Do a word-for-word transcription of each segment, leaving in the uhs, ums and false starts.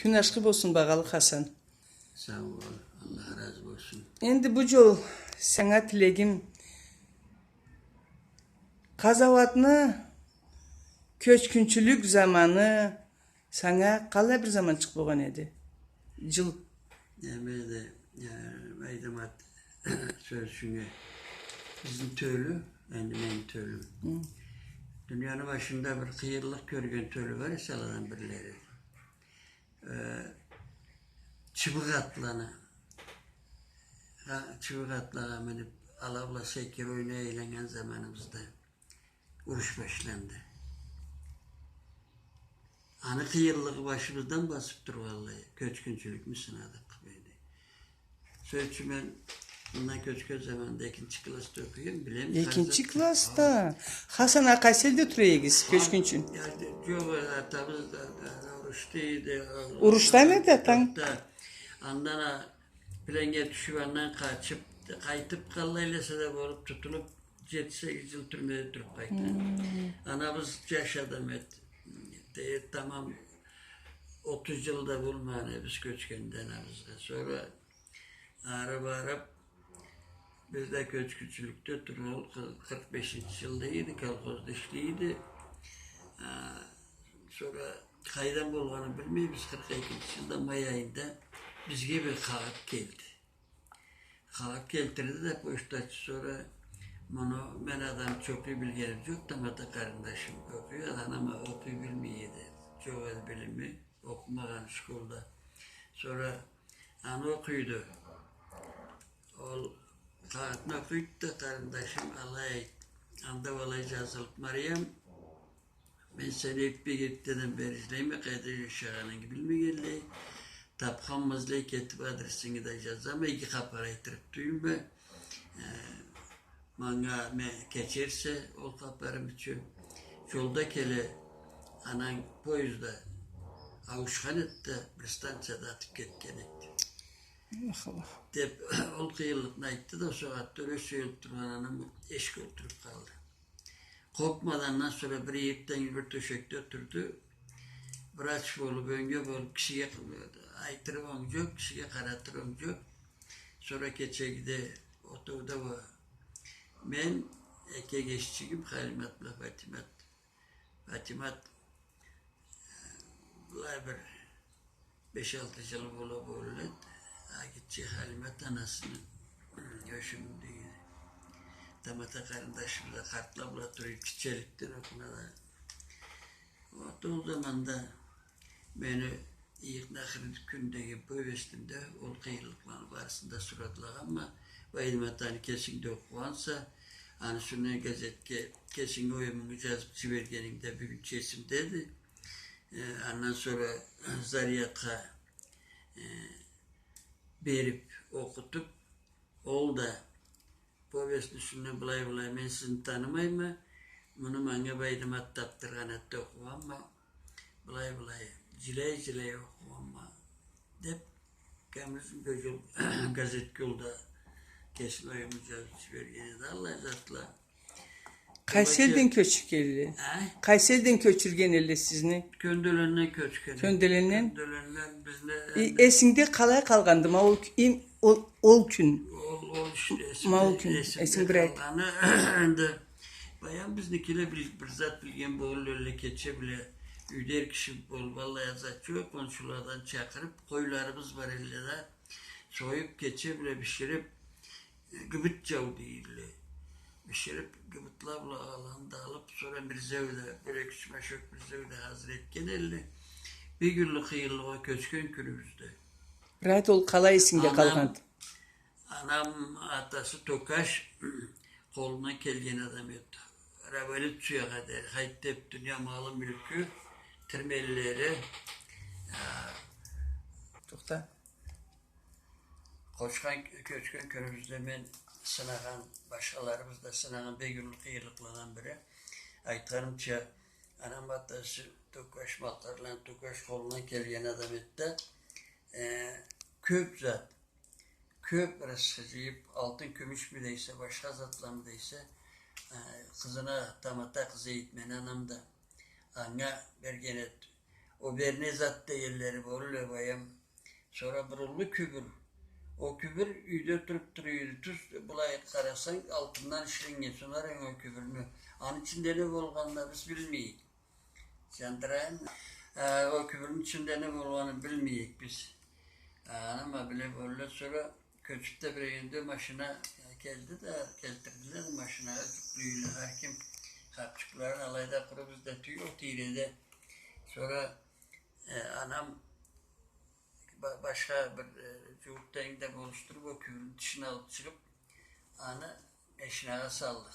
Кюн ашхы болсун, багъалы Хасан. Сау бол, Аллах разы болсун. Энди бу жол санга тилегим, къазауатны кёчгюнчюлюк заманы санга къалай бир заманчыкъ болгъан эди? Жыл. Неме эди, э, Байдымат, сёз ючюн, бизни тёлю, энди мени тёлюм. Хы. Дунияны башында бир къыйынлыкъ кёрген тёлю бар эсе, аладан бирлери. Э, чыбыкъ атланы, ха, чыбыкъ атлагъа минип, ала бла секире ойнай айланнган заманыбызда уруш башланды. Аны къыйынлыгъы башыбыздан басып тургъанлай, кёчгюнчюлюкню сынадыкъ энди. Сёз ючюн, мен мындан кёчген заманда экинчи классда окъуй эдим, билем. Экинчи классда? Хасан а, къайсы элде тура эдигиз кёчгюнчю? Жокъ, атабыз да, да, да урушда эди. Урушда эди атанг? Андан а пленнге тюшюп, андан къачып, къайтып, къаллай эсе да болуп, тутулуп, жети-сегиз жыл тюрмеде туруп къайтды. Хы. Анабыз жаш адам эди. Де, тамам отуз жыл да болмагъан эди биз кёчгенде анабызгъа. Сора ары барып, биз да кёчгюнчюлюкде тургъанлай, къыркъ бешинчи жылда эди, колхозда ишлей эди. А, сора къайдан болгъанын билмейбиз, къыркъ экинчи жылда май айында бизге бир къагъыт келди. Къагъыт келтирди да почтачы, сора муну мен адамча окъуй билгеним жокъ, тамата къарындашым окъуй эди, анам а окъуй билмей эди. Жокъ эди билими, окъумагъан школда. Сора аны окъуйду. Ол къагъытны окъуйду да, къарындашым алай, анда былай жазылып, Мариям, мен сени бек эртдеден бери излейме, къайда жашагъанынгы билмегенлей. Тапханма излей кетип, адресинги да жазама, иги хапар айтырыкъ тюйюлме. Э, манга мен кечерсе ол хапарым ючюн. Жолда келе ананг поездда ауушхан эди да, бир станцияда атып кетген эди. Аллах, Аллах. Деп, ол къыйынлыкъны айтды да, ол сагъатда ёле сюелип тургъан анам эшикге олтуруп къалды. Къопмады, андан сора бир эртден бир тёшекде турду. Врач болуп, ёнге болуп, кишиге айтырыкъ онг жокъ, кишиге къаратырыкъ онг жокъ. Сора кечегиде отоуда уа мен, эки эгеччигим, Халимат бла Фатимат. Фатимат, э, былай бир беш-алты жыл бола болур эди. А гитче Халимат анасыны ёшюмюнде эди. Тамата къарындашым да къартла бла тура эди, гитчеликден окъуна да. Вот ол заманда мени «Ийикни ахыры кюн» деген повестимде ол къыйынлыкъланы барысын да суратлагъанма. Байдымат, аны кесинг да окъугъанса, аны юсюнден газетге кесинги оюмунгу жазып жибергенинг да бюгюнча эсимдеди. Э, андан сора Зарядха, э, берип, окъутуп, ол да повестни юсюнден былай-былай, мен сизни танымайма, муну манга Байдымат тапдыргъан эди да окъугъанма, былай-былай, жиляй-жиляй окъугъанма, деп, коммунизм газетге ол да кесини оюмун жазып жиберген эди, аллай затла. Къайсы элден кёчюп келди? А? Къайсы элден кёчюрген элле сизни? Кёнделенден кёчген. Кёнделенден? Кёнделенден бизни... Э, эсингде къалай къалгъанды ма ол кю-, им, ол, ол кюн? Ол, ол ишде эсимде, ма ол кюн, эсимде эсинг бир айт. Къалгъаны, энди баям бизникиле бир, бир зат билген болур элле, кече биле юйде эр киши болуп, аллай зат жокъ, къоншуладан чакъырып, къойларыбыз бар элле да, союп, кече биле биширип, э, гыбыт жау дейдиле. Биширип, гыбытла бла аланы да алып, сора мирзеу да, бир эки-юч машок мирзеу да хазыр этген элле. Бир кюнлюк къыйынлыкъгъа кёчген кюнюбюзде. Бир айт, ол къалай эсингде къалгъанды? Анам, атасы Токаш къолундан келген адам эди. Революциягъа дери, хайт деп, дуния малы-мюлкю, тирменлери, а, тохта. Къочхан, кёчген кюнюбюзде мен сынагъан, башхаларыбыз да сынагъан бек уллу къыйынлыкъладан бири. Айтханымча, анам атасы Токаш, Малкъарланы Токаш къолундан келген адам эди да, э, кёп зат, кёп рысхы жыйып, алтын, кюмюшмю дейсе, башха затламы дейсе, э, къызына, тамата къызы эди мени анам да, анга берген эди. О берне зат дегенлери болур эди баям. Сора бир уллу кюбюр. О кюбюр юйде туруп туруйду. Тюз былай къарасанг, алтындан ишленнген. Сора о кюбюрню, аны ичинде не болгъанын биз билмейик. Жандырайым. Э, о кюбюрню ичинде не болгъанын билмейик биз. Э, аны ма биле болур. Сора кёчюп да бир кюнде машина келди да, келтирдиле да машинагъа, жюклейдиле. Хар ким хапчыкъларын алай да къуру бизде тюйюл тийреди. Сора, э, анам ба-, башха бир, э, жуукъ тенг да болушдуруп, о кюбюрню тышына алып чыгъып, аны машинагъа салды.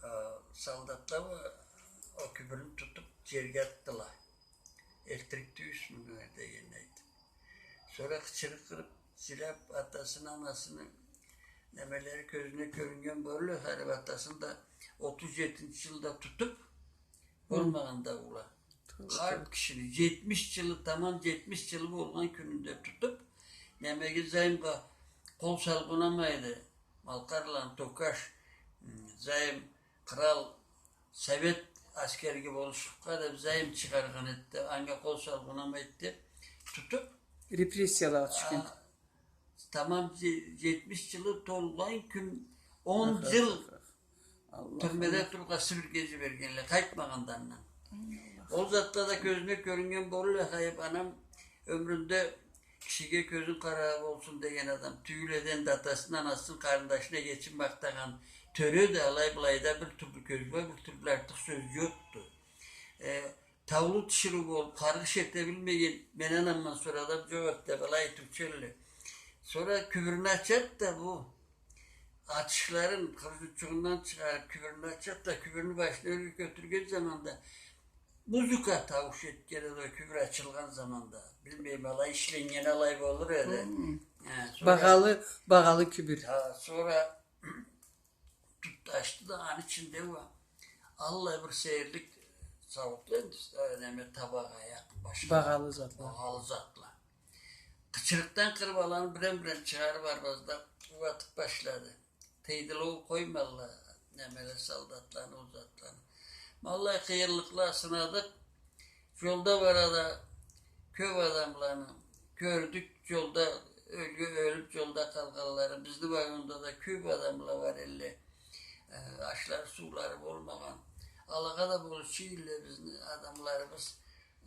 Э, солдатла о кюбюрню тутуп, жерге атдыла. Элтирик тюйюлсюннге дегенин айтып. Сора къычырыкъ къырып, жиляп, атасыны, анасыны немелери кёзюне кёрюннген болур эди, хар атасын да отуз жетинчи жылда тутуп, болмагъан да ула. Хар кишини жетмиш жылы, тамам жетмиш жылы болгъан кюнюнде тутуп, немеге, Заимге къол салгъа унамайды. Малкъарланы Токаш, м, Заим кърал совет аскерге болушлукъгъа деп Заим чыгъаргъан эди, анга къол салгъа унамайды деп тутуп, репрессиялагъа тюшген. А, тамам же-, жетмиш жылы толгъан кюн, он жыл тюрмеде тургъа, Сибирге жибергенле, къайтмагъанды андан. Ол затла да кёзюне кёрюннген болур эди, хайып, анам ёмюрюнде кишиге кёзюнг къара болсун деген адам тюйюл эди, энди атасын, анасын, къарындашына кечип макътагъан тёре да алай-былай да бир тюрлю кёзюу бар, бир тюрлю артыкъ сёз жокъду. Э, таулу тиширыу болуп, къаргъыш эте билмеген, мен анамдан сора адам жокъ эди деп, алай айтыучу эдиле. Сора кюбюрню ачат да бу, ачышларын хыржыучугъундан чыгъарып, кюбюрню ачат да, кюбюрню башын ёрге кётюрген заманда музыка таууш этген эди, о кюбюр ачылгъан заманда. Билмейме, алай ишленнген алай болур эди. Хы. Э, сора багъалы, багъалы кюбюр. Хы, сора тутду, ачды да, аны ичинде уа аллай бир сейирлик сауутла энди, э, неме, табакъ, аякъ, башха багъалы затла. Багъалы затла. Къычырыкъдан къырып, аланы бирен-бирен чыгъарып, арбазда ууатып башлады. Тыйдыла, ол къоймадыла, немеле, солдатланы, ол затланы. Ма аллай къыйынлыкъла сынадыкъ. Жолда барада кёп адамланы кёрдюк, жолда ёлге-, ёлюп жолда къалгъанлары. Бизни вагонда да кёп адамла бар эдиле. Э, ашлары, суулары болмагъан. Алагъа да болушуучу эдиле бизни адамларыбыз.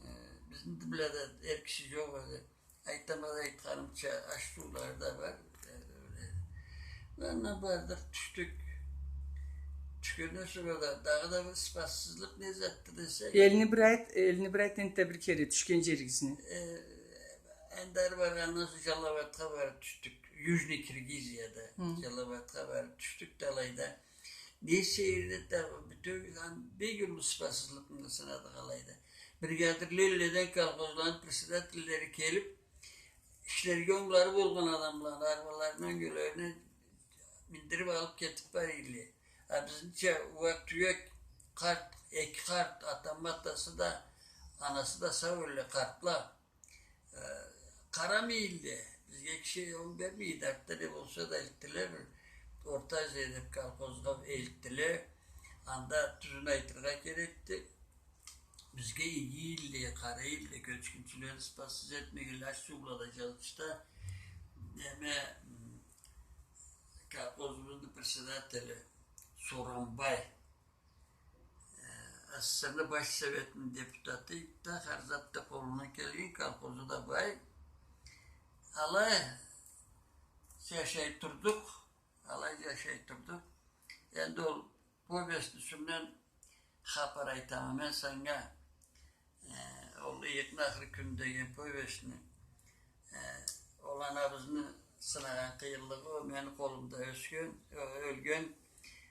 Э, бизни бла да эр киши жокъ эди. Айтама да, айтханымча, аш-суулары да бар. Э, ёле. Андан бардыкъ, тюшдюк. Тюшгенден сора да, дагъыда бир ыспассызлыкъ не затды десенг. Элни бир айт, элни бир айт, энтда бир кере тюшген жеригизни. Э, энди ары баргъандан сора Жалал-Абадха барып тюшдюк. Южный Киргизияда. Хы. Жалал-Абадха барып тюшдюк да алайда. Не сейири да, бютеу, аны бек уллу ыспассызлыкъны сынадыкъ алайда. Бригадирле эдиле да, колхозланы председателлери келип, ишлерге онглары болгъан адамланы арбаларына, ёлгелерине миндирип алып кетип бара эдиле. А бизнича уа тюек, къарт, эки къарт, атамы атасы да, анасы да сау эдиле, къартла. Э, къарамай эдиле. Бизге киши онг бермей эди, артда не болса да элтдиле, бир Орта Азия деп колхозгъа элтдиле. Анда тюзюн айтыргъа керекди. Бизге иги эдиле, къарай эдиле, кёчгюнчюлени ыспассыз этмегенле, аш-суу бла да, жалчы да. Неме, м, колхозубузну председатели Соронбай, э, СССР-ни Баш Советини депутаты эди да, хар зат да къолундан келген, колхозу да бай. Алай жашай турдукъ, алай жашай турдукъ. Энди ол повестни юсюнден хапар айтама мен санга. Э, ол «Ыйыкъны ахыр кюню» деген повестни. Э, ол анабызны сынагъан къыйынлыгъы, ол мени къолумда ёсген, э, ёлген,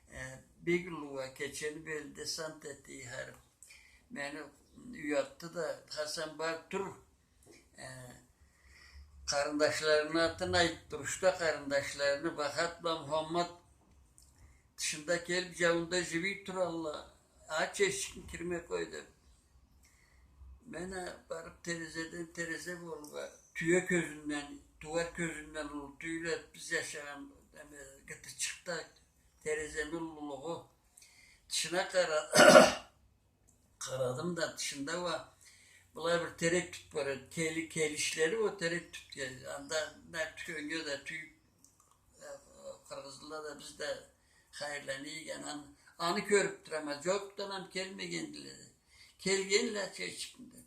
э, бек уллу уа кечени белинде сант этди харип. Мени уятды да: «Хасан, бар, тур, э, къарындашларынгы атын айт, турушда къарындашларынгы, Бахат бла Мухаммат тышында келип, жауунда жибий туралла, ач эшикни, кирме къой», — деп. Мен а барып терезеден, терезе болуп а, тюе кёзюнден, тууар кёзюнден уллу тюйюл эди биз жашагъан, неме, гытычыкъда терезени уллулугъу. Тышына къара-, къарадым да, тышында уа Былай бир терек тутуп барады. Кели-, келишлери ол терек тутуп келди. Анда не тюкеннге да тюйюп, э, къыргъызла да, биз да хайырлана эдик. Анан аны кёрюп турама, жокъду, анам келмегендиле. Келгенле чечикинде.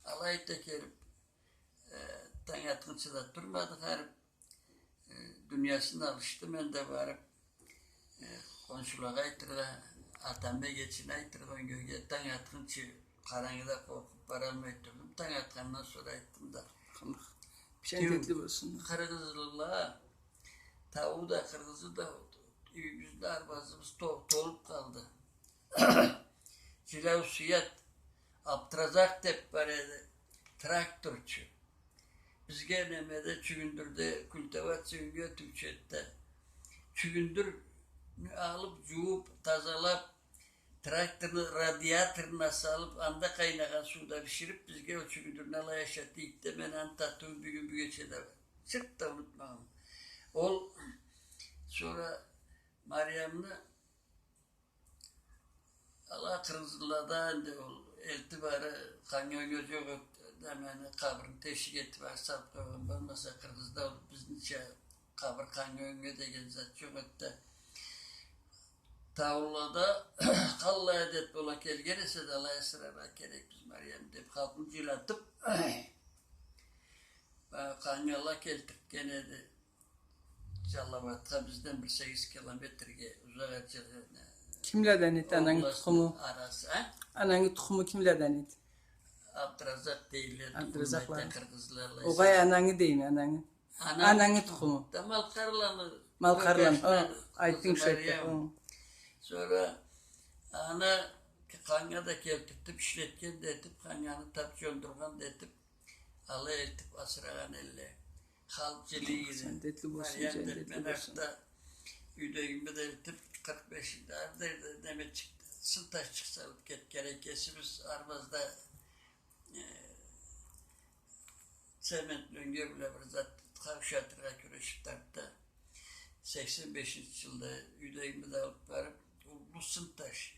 Алай да келип, э, танг атхынчы да турмады, харип, э, дуниясын алышды, мен да барып, э, къоншулагъа айтыргъа, атам эгечине айтыргъа, ёнге танг атхынчы, къарангыда къоркъуп баралмай турдум. Танг атхандан сора айтдым да. Пишен тюйюл, этли болсун. Къыргъызла, тауу да, къыргъызы да, юйюбюз да, арбазыбыз то-, толуп къалды. Жиляусият, Абдразакъ деп бар эди, тракторчу. Бизге немеде, Чюгюндюрде культивация ётюучю эди да. Чюгюндюрню алып, жууп, тазалап, тракторну радиаторуна салып, анда къайнагъан сууда биширип, бизге ол Чюгюндюрню алай ашата эди да, мен аны татыуун бюгюн-бюгече да чырт да унутмагъанма. Ол сора Мариямны Ала къыргъызлада энди ол элтип ары, къаннга ёнге жокъ эди, немени, къабырны тешик этип ары салып къойгъан болмаса, къыргъызда ол бизнича къабыр къаннга ёнге деген зат жокъ эди да. Таулада къаллай адет бола келген эсе да, алай асыраргъа керекбиз Мариямны деп, халкъны жилатып, Къаннга ала келтирген эди. Жалал-Абадха бизден бир сегиз километрге узакъ эди. Кимледен эди анангы тукъуму? Анангы тукъуму кимледен эди? Абдразакъ дейле, Абдразакъла. Къыргъызлала. Огъай, анангы дейме, анангы. Анангы тукъуму. Да Малкъарланы. Малкъарланы. Айтдынг шо. Сора аны къаннга да келтиртип, ишлетген да этип, къаннганы тап жондургъан да этип, Алай этип асырагъан элле. Халкъ жилий эди. Сен да этли болсун, Мариям деп, мен артда юйдегими да элтип, къыркъ бешинчи ар да неме чыкъды. Сынташчыкъ салып кетген эди. Кесибиз арбазда, э, цемент ёнге бла бир зат ушатыргъа кюрешип тартды. Сексен бешинчи жылда юйдегими да алып барып, уллу сынташ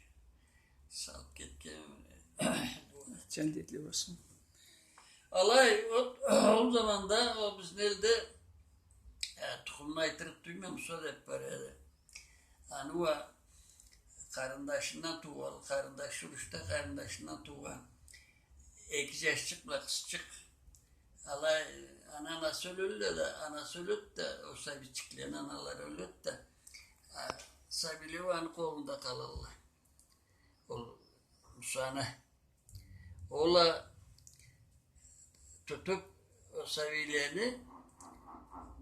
салып кетген. Сен да этли болсун. Алай, ол, ол заманда ол бизни элде, э, тукъумну айтырыкъ тюйюлме, Муса деп бар эди. Аны уа къарындашындан туугъан, къарындашы, урушда къарындашындан туугъан эки жашчыкъ бла къызчыкъ. Алай, ана-анасы ёлелле да, анасы ёледи да, ол сабийчиклени аналары ёледи да, а, сабийле уа аны къолунда къалалла. Ол Мусаны. Ол а тутуп, ол сабийлени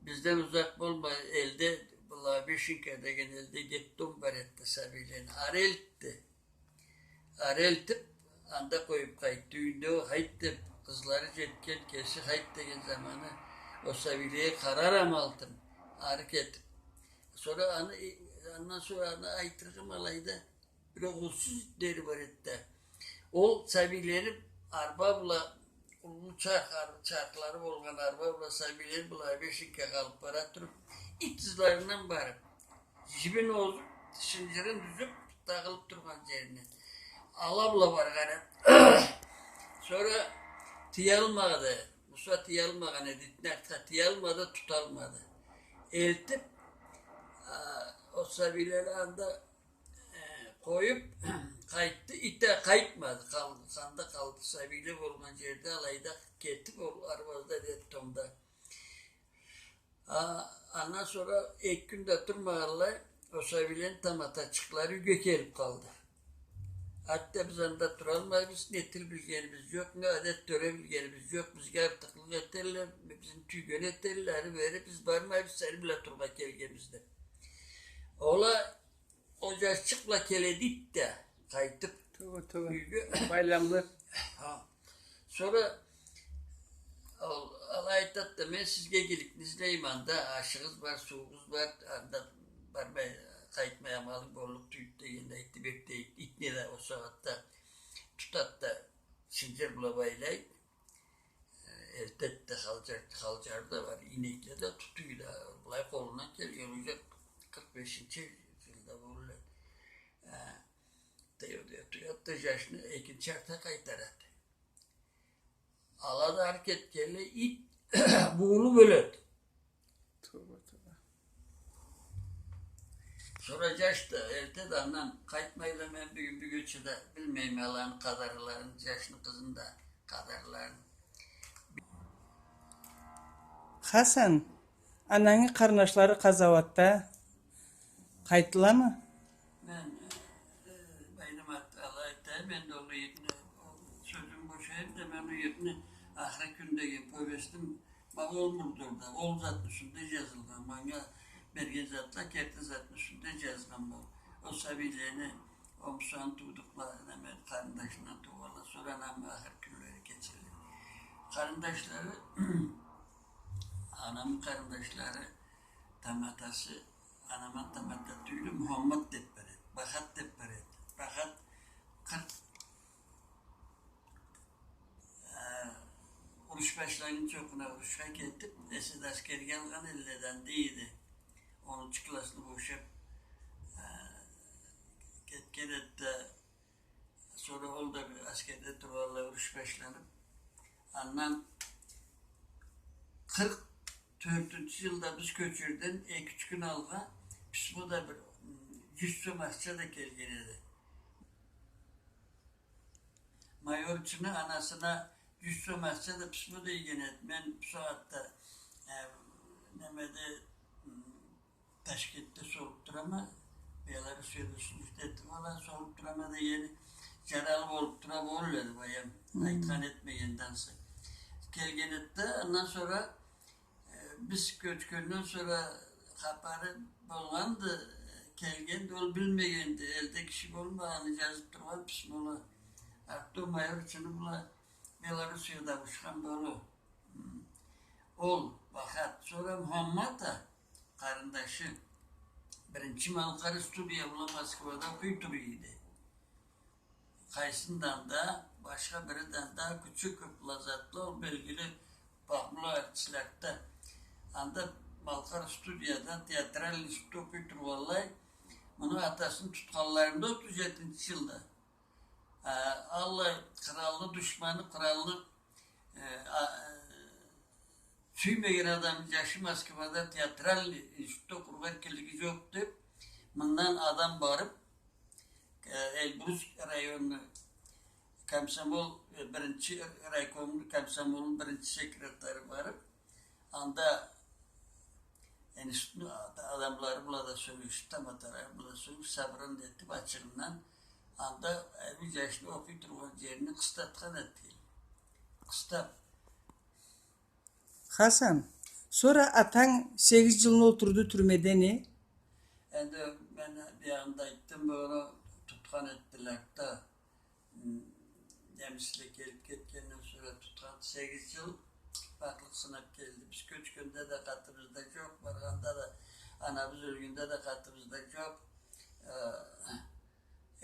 бизден узакъ болмай, элде, Благовещенка деген элде детдом бар эди да, сабийлени ары элтди. Ары элтип, анда къоюп къайтды. Юйюнде ол хайт деп, къызлары жетген, кеси хайт деген заманы, ол сабийлеге къарарам алтын, ары кетип. Сора аны, андан сора аны айтыргъым алайда, бир огъурсуз итлери бар эди да. Ол сабийлени арба бла, уллу чарх-, ар-, чархлары болгъан арба бла сабийлени Благовещенкагъа алып бара туруп, ит ызларындан барып, жибин озуп, шынжырын юзюп, тагъылып тургъан жерине ала бла баргъан эди. Сора тыялмады. Муса тыялмагъан эди, итни артха тыялмады, туталмады. Элтип, а, ол сабийлени анда Э, къоюп къайтды, ит а къайтмады, къалды, анда къалды, сабийле болгъан жерде, алайда кетип, ол арбазда, детдомда. А, андан сора эки кюн да турмагъанлай, ол сабийлени таматачыкълары юйге келип къалды. Хатта биз анда туралмайбыз, не тил билгенибиз жокъ, не адет-тёре билгенибиз жокъ, бизге артыкълыкъ этелле, бизни тюйген этелле, ары-бери биз бармайбыз, сени бла турургъа келгенбиз деп. Ол а Ол жашчыкъ бла келеди ит да, къайтып. Тёбе, тёбе. Юйге. Байламлы. Хо. Сора ол, алай айтады да, мен сизге игиликни излейме, анда ашыгъыз бар, суугъуз бар, анда бармай, къайтмай амалынг боллукъ тюйюлдю дегенде айтды, бек да ит, итни да ол сагъатда тутады да, шынжыр бла байлайды. Э, элтеди да, халжар, халжары да бар, ийнекле да тутуйла, былай къолундан келген, уже къыркъ бешинчи жылда болур эди. Э, тыяды да, тыяды да, жашны экинчи артха къайтарады. Алай кетгенлей, ит буулуп ёледи. Тоба, тоба. Сора джаш да элтеди, андан къайтмайла. Мен бюгюн, бюгюнчю да билмейме аланы къадарларын, джашны, къызны да къадарларын. Хасан, анангы къарнашлары къазауатда къайтдыламы? Мен, э, э, Байнамат, алай айтайым, мен да ол джерни, ол сёзюмю бошайым да, мен ол джерни «Ахыр кюн» деген повестим, ма ол мурдорда, ол затны юсюнде джазылгъан, манга берген затла керти затны юсюнде джазгъанма. Ол сабийлени, ол Мусаны туудукъла, неме, къарындашындан туугъанла, сора анамы ахыр кюнлери кечелле. Къарындашлары, анамы къарындашлары, таматасы, анамы тамата тюйюл, Мухаммат деб бар эди, Бахат деб бар эди. Бахат къыркъ, э, уруш башланнгынчы окъуна урушха кетиб, эсе да аскерге алгъан элледен дейди. Онунчу классны бошаб, э, кетген эди да, сора ол да бир аскерде тургъанлай уруш башланыб, андан къыркъ тёртюнчю джылда биз кёчерден эки-юч кюн алгъа письмо да, бир, м, джюз сом ахча да келген эди. Майорчуну анасына джюз сом ахча да письмо да ийген эди. Мен бусагъатда, э, немеде, м, Ташкентде солуб турама, Белоруссияда служить этиб ала, солуб турама дегени, джаралы болуб тура болур эди, баям, хы, айтхан этмегенден сора. Келген эди да, андан сора, э, биз кёчгенден сора хапары болгъанды, э, келгенди, ол билмегенди, элде киши болмагъанын, джазыб тургъан письмола. Артда майорчуну бла Белоруссияда ауушхан болур. Ол Бахат, сора Мухаммат а, къарындашы, биринчи Малкъар студия бла Москвада окъуй тура эди. Къайсындан да, башха биринден да Кючюков бла затла, ол белгили пахмулу артистле да. Анда Малкъар студияда, театральный институтда окъуй тургъанлай, муну атасын тутханларында отуз джетинчи джылда. Э, аллай къралны душманы, къралны, э, а, э, сюймеген адамны джашы Москвада театральный институтда окъургъа эркинлиги джокъ деб, мындан адам барыб, э, Эльбрус районну комсомол, э, биринчи райкомну, комсомолну биринчи секретары барыб, анда институтну адамлары бла да сёлешиб, таматалары бла сёлешиб, сабырын этиб, ачыгъындан, анда, э, бир джашны окъуй тургъан джерини къыстатхан этген. Къыстаб. Хасан, сора атанг сегиз джылны олтурду тюрмеде, не? Энди мен биягъында айтдым, муну тутхан этдиле да. М, немисле келиб кетгенден сора тутхан, сегиз джыл тутмакълыкъ сынаб келди. Биз кёчгенде да къатыбызда джокъ, баргъанда да, анабыз ёлгенде да къатыбызда джокъ. Э,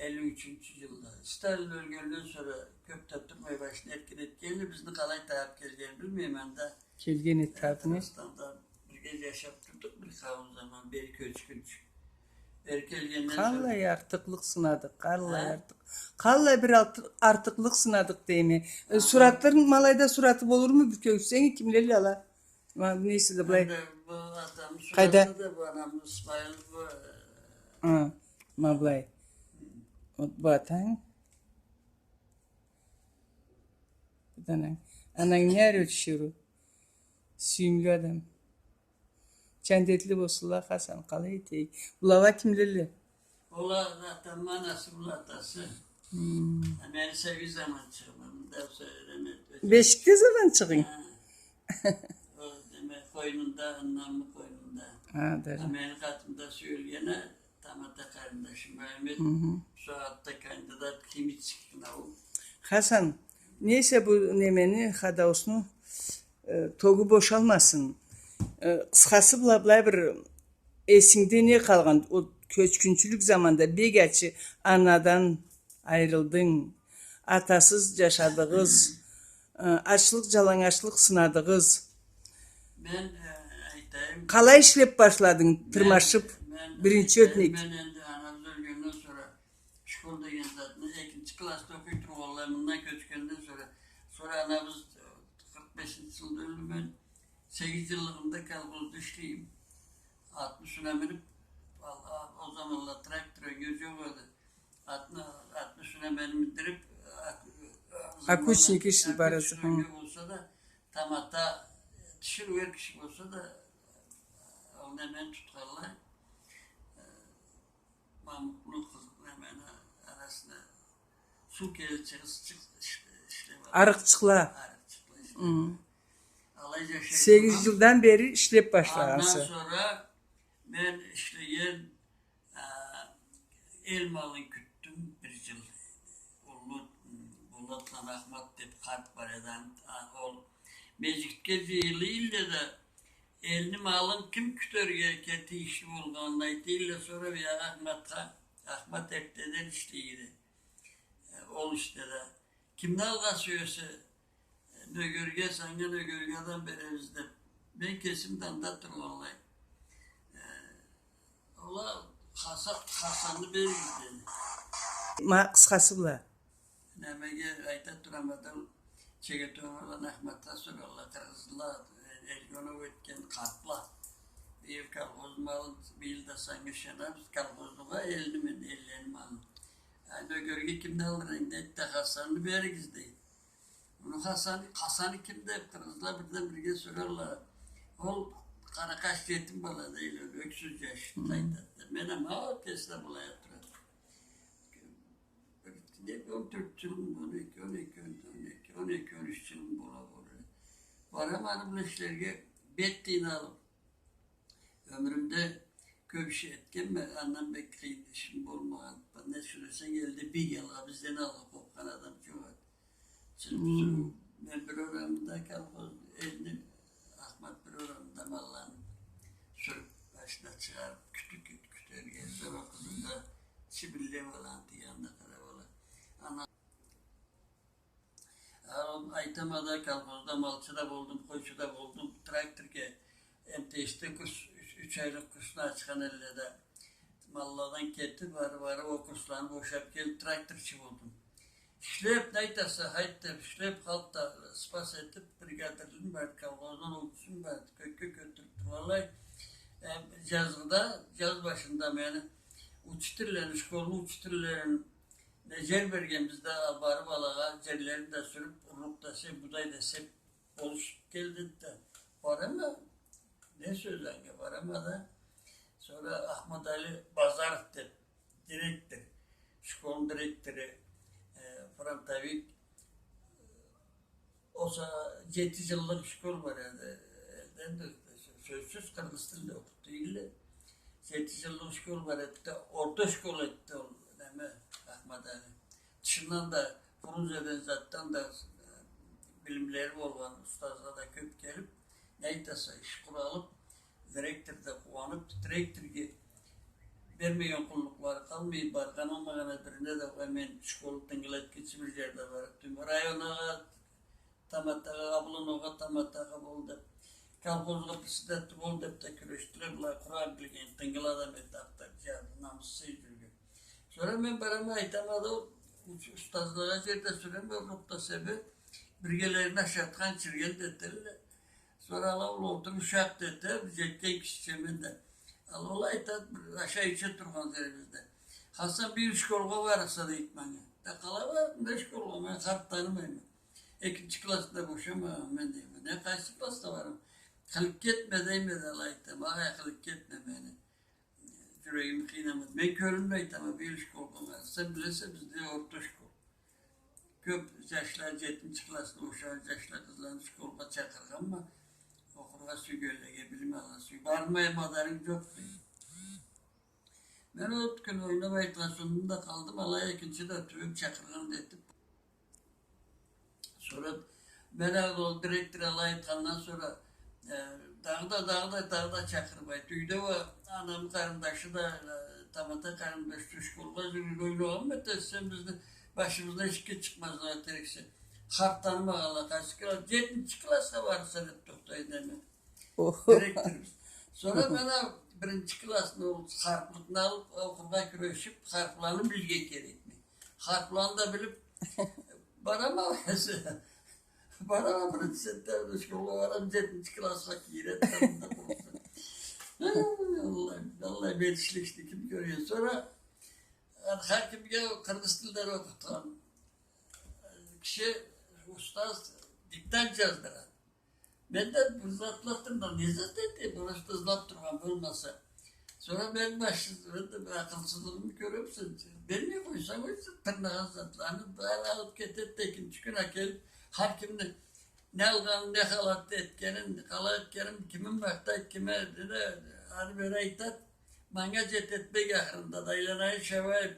элли ючюнчю джылда. Сталин ёлгенден сора кёб да турмай башын эркин этгенле, бизни къалай табыб келгенин билмейме, анда. Келген эди табыб, не? Татарстанда бирге джашаб турдукъ бир къауум заман, бери кёчгюнчю. Бери келгенден сора. Къаллай артыкълыкъ сынадыкъ, къаллай артыкъ-, къаллай бир арты-, артыкълыкъ сынадыкъ дейме. Э, суратларын, ма алайда сураты болурму, бир кёргюзтсенг, кимлелле ала? Ма, нейсе да, былай. Энди бу атамы сураты да, бу анамы, Исмаил, бу, э, а, ма былай. Вот бу атанг. Бу да ананг. Ананг не ариу тиширыу. Сюйюмлю адам. Джандетли болсунла, Хасан, къалай этейик? Была кимлелле? Ол атамы анасы, была атасы. Хм. А мени сабий заманчыгъым, мында сёйлеме. Бешикде заманчыгъынг? Хы. Ол, неме, къойнунда, анамы къойнунда. Хы, да. А мени къатымда сюелгени тамата къарындашым Мухаммед, хы хы, бусагъатда кандидат химических наук. Хасан, нейсе, бу немени, Хадаусну, э, тогу бошалмасын. Э, къысхасы, бла, былай бир эсингде не къалгъан, ол кёчгюнчюлюк заманда бек ачы анадан айырылдынг, атасыз джашадыгъыз, э, ачлыкъ, джалангачлыкъ сынадыгъыз. Мен, э, айтайым. Къалай ишлеб башладынг, мен, тырмашыб, мен биринчи айтайым, ётмек? Мен энди анабыз ёлгенден сора школ деген затны экинчи классда окъуй тургъанлай, мындан кёчгенден сора, сора анабыз, э, къыркъ Мен сегиз джыллыгъымда колхозда ишлейме. Атны юсюне миниб, ал-, а-, ол заманла трактор ёле джокъ эди. Атны, атны юсюне мени миндириб, ат-, Окучник иши бар эди, хы. Болса да, тамата, тиширыу эр киши болса да, ол немени тутханлай, э, мамукну, къызыкъ немени арасына суу келир чыгъыр, чыкъ-, иш-, ишлеб алыр. Арыкъчыкъла. Арыкъчыкъла ишлеб алыр. Хы. Алай джашай тургъан. Сегиз джылдан бери ишлеб башлагъанса. Андан сора мен ишлеген, а, эл малын кютдюм бир джыл. Уллу, м, Болатланы Ахмат деб къарт бар эди, а, ол межгитге джыйылыйла да, элни малын ким кютерге ке-, тийишли болгъанын айтыйла, сора биягъы Ахматха, Ахмат эртдеден ишлей эди. Э, ол ишде да. Кимни алгъа сюесе, э, нёгерге, санга нёгерге адам беребиз деб. Мен кесим да анда тургъанлай. Э, ола Хаса-, Хасанны беригиз деди. Ма, къысхасы бла. Немеге айта турама да, Чегетонгурдан Ахматха соралла, къыргъызла, э, элге оноу этген къартла. Быйыл колхоз малын, быйыл да санга ышанабыз, колхозлугъа элни мен, эллени малын. Ай, нёгерге кимни алыр эдинг дейди да, Хасанны беригиз дейди. Муну Хасаны, Хасаны ким деб, къыргъызла бирден-бирге соралла. Ол къаракъаш джетим бала дейди, ол ёксюз джаш, хы, айтады. Мен ама ол кеси да былай турады. Бир, не, он тёрт джылым, он эки, он эки, он эки, он эки, он юч джылым бола, бола. Барама аны бла ишлерге, бек къыйналыб. Ёмюрюмде кёб иш этгенме, андан бек къыйын ишим болмагъан. Не сюресенг, элде бек алгъа, бизден алгъа къобхан адам джокъ эди. Сиз, хы, мен бир орамда колхоз, элни, Ахмат бир орамда малланы сюрюб, башына чыгъарыб, кютюк кют-, кютерге, сора къызым да чибинле баланы тыйгъанда къара бала. Ана, а, айтама да, колхозда малчы да болдум, къойчу да болдум, тракторге, М Т С-де курс, юч, юч айлыкъ курсну ачхан элле да. Малладан кетиб, барыб, барыб, ол курсланы бошаб келиб, тракторчу болдум. Ишлеб, не айтаса, хайт деб, ишлеб, халкъ да ыспас этиб, бригадирлигим барды, колхозну окъуучусум барды, кёкге кётюрюб тургъанлай. Э, джазгъыда, джаз башында мени учительлени, школну учительлени, не джер берген бизде, барыб алагъа, джерлерин да сюрюб, урлукъ да себ, будай да себ, болушуб келдик да. Барама, не сёз анга, барама да. Сора Ахмадали Базаров деб директор, школну директору, э, фронтовик, э, ол са-, джети джыллыкъ школ бар эди, элден да, сёзсюз, къыргъыз тилде окъутду элле. Джети джыллыкъ школ бар эди да, орта школ этди ол, неме, Ахмадали. Тышындан да, Фрунзеден, затдан да, э, билимлери болгъан устазла да кёб келиб, не айтаса, иш къуралыб, директор да къууаныб, директорге бермеген къуллукълары къалмай, баргъан-алмагъан бирине да, огъай, мен школну тынгылы этгинчи бир джерде барыб турама. Районагъа таматагъа, обланоугъа таматагъа бол деб, колхозгъа председатель бол деб да кюрешдиле, былай къурал билген, тынгылы адам эди, ахтар, джа-, намыссыз джюрюген. Сора мен барама, айтама да, ол уч-, устазлагъа джерде сюреме, урлукъ да себе, биргелерин ашатхан, ичирген да этелле. Сора ала ол олтуруб ушакъ да эте, джетген кишича мен да. Ала ол айтады, бир ашай-иче тургъан джерибизде. Хасан, быйыл школгъа барырса, дейди манга. Да къалай барырма школгъа, мен харп танымайма. Экинчи классны да бошамагъанма мен, дейме. Не, къайсы классда барама? Хыликке этме, дейме да, алай айтама. Агъай, хыликке этме мени. Джюрегими къыйнама. Мен кёлюмден айтама, быйыл школгъа барырса, сен билесе, бизде орта школ. Кёб джашла, джетинчи классны бошагъан джашла, къызланы школгъа чакъыргъанма, окъургъа сюйгенлеге, билим алыргъа сюй-, бармай мадарынг джокъ, дейди. Мен ол кюн ойнаб айтхан сора да къалдым, алай экинчи да тюбеб, чакъыргъан да этиб. Сора мен а ол директор алай айтхандан сора, э, дагъыда, дагъыда, дагъыда чакъырыб айтды. Юйде уа анамы къарындашы да, э, тамата къарындашы да школгъа джюрюр, ойнагъанмы этесе, сен бизни башыбыздан эшикге чыкъмазгъа этериксе. Харп танымагъанла къайсы класс, джетинчи классха барырса, деб тохтайды неме. Охо. Директорубуз. Сора мен а биринчи классны ол харплыкъны алыб, окъургъа кюрешиб, харпланы билирге керекме. Харпланы да билиб барама, Барама, биринчи сентябрьде школгъа барама, джетинчи классха киреме, тамамда болсун. Ай, Аллах, Аллах, бетишлик ишни ким кёрген. Сора, э, хар кимге къыргъыз тилден окъутхан киши, устаз диктант джаздырады. Мен да бир затла тынглай, не зат эте, просто ызлап тургъан болмаса. Сора мен башчы, мен да бир акъылсызлыгъымы кёремисе, бермей къойсанг, къойсун, тырнагъан затланы барын алып кетеди да, экинчи кюн акелип, хар кимни не алгъанын, не халат этгенин, къалай этгенин, кимин махтай, кимге, не да, ары-бери айтат. Манга джететмей, ахырында да айланайын, Шабаев,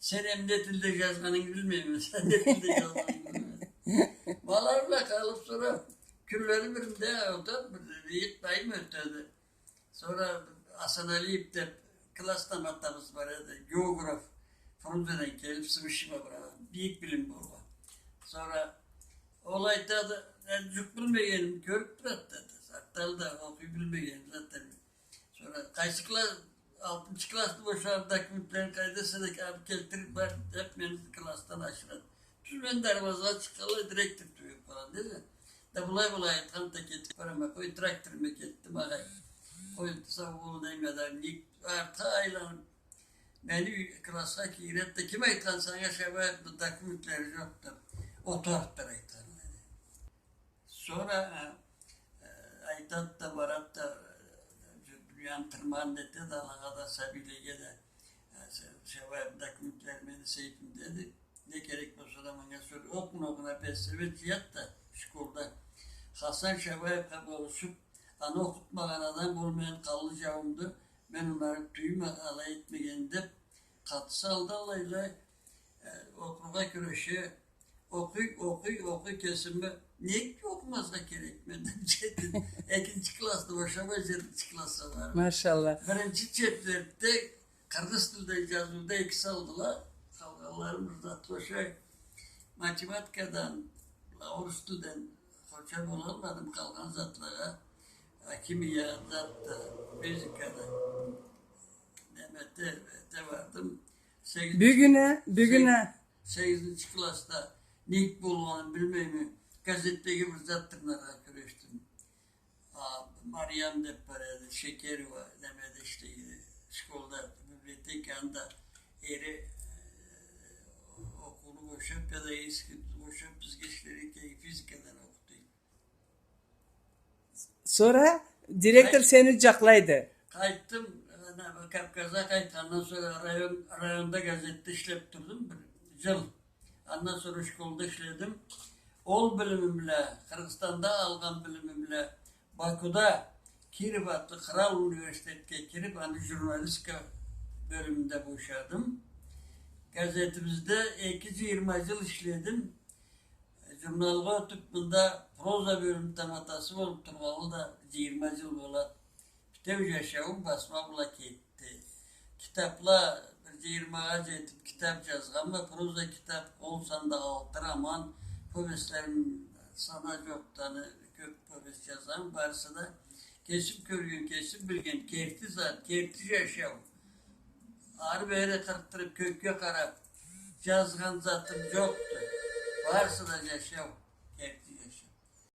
сен эм не тилде джазгъанынгы билмейме, сен не тилде джазгъанынгы билмейме. Ма алай бла къалып, сора кюнлени биринде, ол да бир ыйыкъ дайым ётеди. Сора Асаналиев деп класс таматабыз бар эди, географ, Фрунзеден келип, с высшим образованием, бийик билими болгъан. Сора ол айтады, мен джукъ билмегеними кёрюп турады, деди. Артда да окъуй билмегеним зат эди. Сора къайсы класс, алтынчы классны бошагъан документлерин къайдаса да, алып келтирип бар деп, мени классдан ашырады. Тюз мен дарбазагъа чыкъгъанлай, директор тюбеп къалады, деди. Да былай-былай айтхан да, кетип барама, къой, тракторума кетдим, агъай. Къой, сау бол дейме да, ник артха айланып, мени классха кийиреди да, ким айтхан санга Шабаевни документлери джокъ деп, оту артдыр айтхан, деди. Сора, э, э, айтат да, барат да, э, дунияны тырманын этет, алагъа да, сабийлеге да, э, Ша-, Шабаев документлери мени сейфимдеди. Не керек болса да манга сор. Окъуна-окъуна педсовет джыят да школда. Хасан Шабаевха болушуп, аны окъутмагъан адам болмагъан къанлы джауумду. Мен аны тюйюм алай этмегеним деп, къаты салды алайла, э, окъургъа кюреше, окъуй, окъуй, окъуй, кесими, нек окъумазгъа керекме деп, джетинчи, экинчи классны бошамай, джетинчи классха бардым. Машаллах. Биринчи четвертьде къыргъыз тилден джазыуда эки салдыла, къалгъанларын бир зат бошай. Математикадан, орус тилден хорча болалмадым, къалгъан затлагъа, химия, зат да, физика да. Неме, эте, эте бардым. Сегизинчи, бюгюн а, бюгюн а. Сегиз-, сегизинчи классда нек болгъанын билмейме, газетдеги бир зат тырнаргъа кюрешдим. А, Мариям деп бар эди, Шекерова, немеде ишлейди, школда, библиотека, анда эри, э, окъууну бошап, педагогический бошап, бизге ишлерге келген, физикадан окъута эди. Сора директор сени джукълайды. Къайтдым, ана, Кавказгъа къайтхандан сора район, районда газетде ишлеп турдум бир джыл. Андан сора школда ишледим. Ол билимим бла, Къыргъызстанда алгъан билимим бла, Бакуда Киров атлы кърал университетге кирип, аны журналистика бёлюмюнде бошадым. Газетибизде эки жыйырма жыл ишледим. Журналгъа ётюп, мында проза бёлюм таматасы болуп тургъанлы да жыйырма жыл болады. Битеу жашауум басма бла кетди. Китапла бир жыйырмагъа жетип китап жазгъанма, проза китап, ол санда алты роман, повестлерим саны жокъду, аны кёп повесть жазгъанма, барысы да кесим кёрген, кесим билген, керти зат, керти жашау. Ары-бери къырттырып, кёкге къарап жазгъан затым жокъду. Барысы да жашау, керти